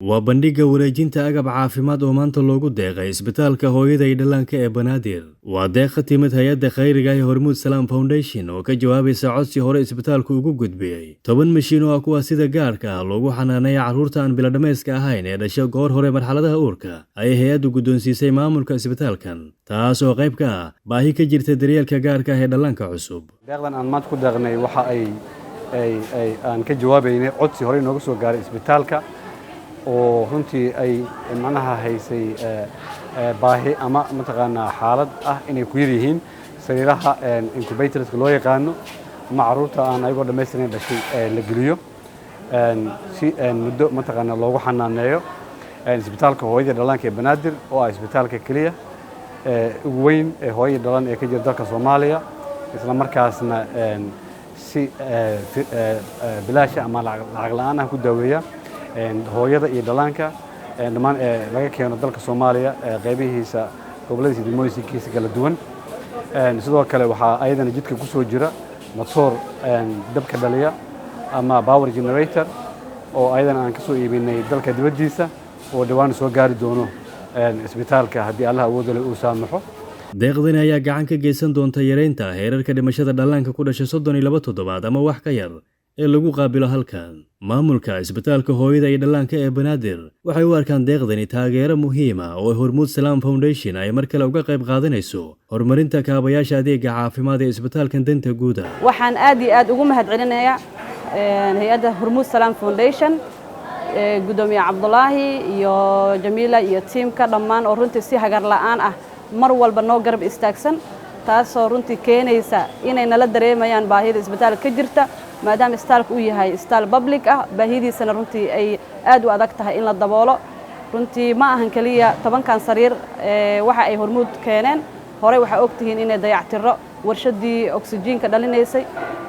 Waa bandhigga wareejinta agab caafimaad oo maanta loogu deeqay isbitaalka hooyada iyo dhallaanka ee Banaadir. Waa deeq ka timid hay-adda khayriga ee Hormuud Salaam Foundation oo ka jawaabaysa codsi hore isbitaalku ugu gudbiyey 10 mashiin oo ah kuwa sida gaarka ah loogu xanaaneeya carruurta aan biladhammayska ahayn ee dhasha goor hore marxaladaha uurka, ayay hay-addu guddoonsiisay maamulka isbitaalkan, taas oo qayb ka ah baahi ka jirta daryeelka gaarka ah ee dhallaanka cusub. Deeqdan aan maanta ku deeqnay waxa ay ay aan ka jawaabaynay codsi horey nooga soo gaaray isbitaalka, oo runtii ay macnaha haysay baahi ama mataqaanaa xaalad ah inay ku yar yihiin sariiraha incubatorska loo yaqaano ama carruurta aan ayagoo dhammaystirnayn dhashay la geliyo si muddo mataqaanaa loogu xanaaneeyo isbitaalka hooyada dhallaanka ee Banaadir, oo ah isbitaalka keliya ugu weyn ee hooyada dhalan ee ka jira dalka Soomaaliya, isla markaasna si bilaasha ama lacag la'aan ah ku daaweeya hooyada iyo dhallaanka dhammaan laga keeno dalka Soomaaliya qaybihiisa, gobolladiisa, degmooyinkiisa kala duwan. Sidoo kale waxaa ayadana jidka ku soo jira motoor dabka dhaliya ama power generator oo ayadana aan ka soo iibinay dalka dibaddiisa oo dhowaan soo gaari doono isbitaalka, haddii Allah awoodda leh uu saamaxo. Deeqdani ayaa gacan ka geysan doonta yareynta heerarka dhimashada dhallaanka ku dhasha 32 toddobaad ama wax ka yar ee lagu qaabilo halkan. Maamulka isbitaalka hooyada iyo dhallaanka ee Banaadir waxay u arkaan deeqdani taageero muhiim ah oo Hormuud Salaam Foundation ay mar kale uga qayb qaadanayso horumarinta kaabayaasha adeega caafimaad ee isbitaalkan danta guuda. Waxaan aad iyo aad ugu mahadcelinayaa hay-adda Hormuud Salaam Foundation, guddoomiye Cabdulaahi iyo Jamiila iyo tiimka dhammaan, oo runtii si hagar la'aan ah mar walba noo garab istaagsan, taasoo runtii keenaysa inay nala dareemayaan baahida isbitaalka ka jirta, maadaama isbitaalka uu yahay isbitaal public ah, baahidiisana runtii ay aad u adag tahay in la daboolo. Runtii ma ahan keliya 10-kan sariir waxa ay Hormuud keeneen. Horey waxaa ogtihiin inay dayactiro warshadii oksijiinka dhalinaysay,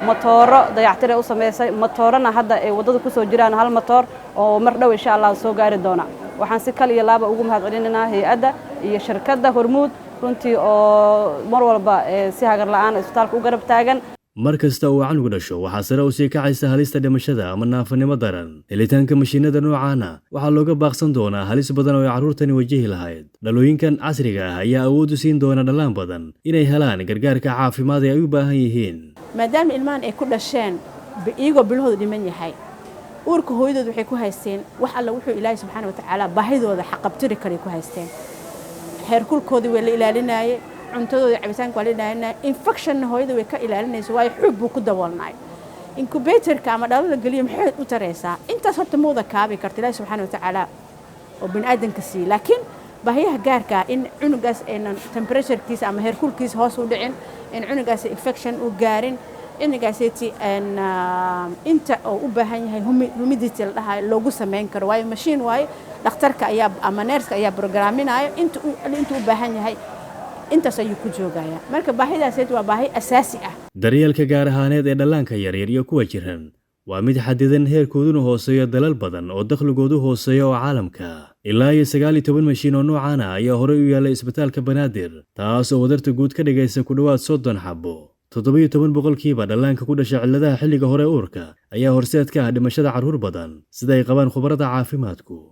matooro dayactir ay u samaysay, matoorana hadda ay waddada ku soo jiraan, hal matoor oo mar dhow insha Allah soo gaari doona. Waxaan si kal iyo laaba ugu mahad celinaynaa hay-adda iyo shirkadda Hormuud, runtii oo mar walba si hagar la'aan isbitaalka u garab taagan. Mar kasta uu canugu dhasho, waxaa sare u sii kacaysa halista dhimashada ama naafanimo daran. Helitaanka mashiinada noocaana waxaa looga baaqsan doonaa halis badan oo ay carruurtani wajihi lahayd. Dhalooyinkan casriga ah ayaa awood u siin doona dhallaan badan inay helaan gargaarka caafimaad ee ay u baahan yihiin. Maadaama ilmahan ay ku dhasheen iyagoo bilahooda dhiman yahay uurka hooyadood, waxay ku haysteen wax alla wuxuu Ilaahay subxaana wa tacaala baahidooda xaqabtiri karay ku haysteen. Heerkulkoodii way la ilaalinaaye, cuntadooda, cabitaanka waa la ilaalinaya, infectionna hooyada way ka ilaalinaysa, waayo xuub buu ku daboolnaay. Incubatorka ama dhalada geliya maxay u taraysaa? Intaas horta ma wada kaabi karta Ilaahi subxaana wa tacaala oo bini aadanka siiye, laakiin baahiyaha gaarka ah, in cunugaas aynan temperaturekiisa ama heerkulkiisa hoos u dhicin, in cunugaas infection uu gaarin, cunugaaseti inta oo u baahan yahay humidity la dhahayo loogu samayn karo, waayo mashiin waayo, dhakhtarka ayaa ama neerska ayaa programinayo inta u baahan yahay, intaas ayuu ku joogaya. Marka baahidaaseti waa baahi asaasi ah. Daryeelka gaar ahaaneed ee dhallaanka yaryar iyo kuwa jiran waa mid xadidan, heerkooduna hooseeyo dalal badan oo dakhligoodu hooseeya oo caalamka. Ilaa iyo 19 mashiin oo noocaan ah ayaa horey u yaallay isbitaalka Banaadir, taas oo wadarta guud ka dhigaysa ku dhowaad 30 xabo. 17% dhallaanka ku dhasha cilladaha xilliga hore uurka ayaa horseed ka ah dhimashada carruur badan, sida ay qabaan khubarada caafimaadku.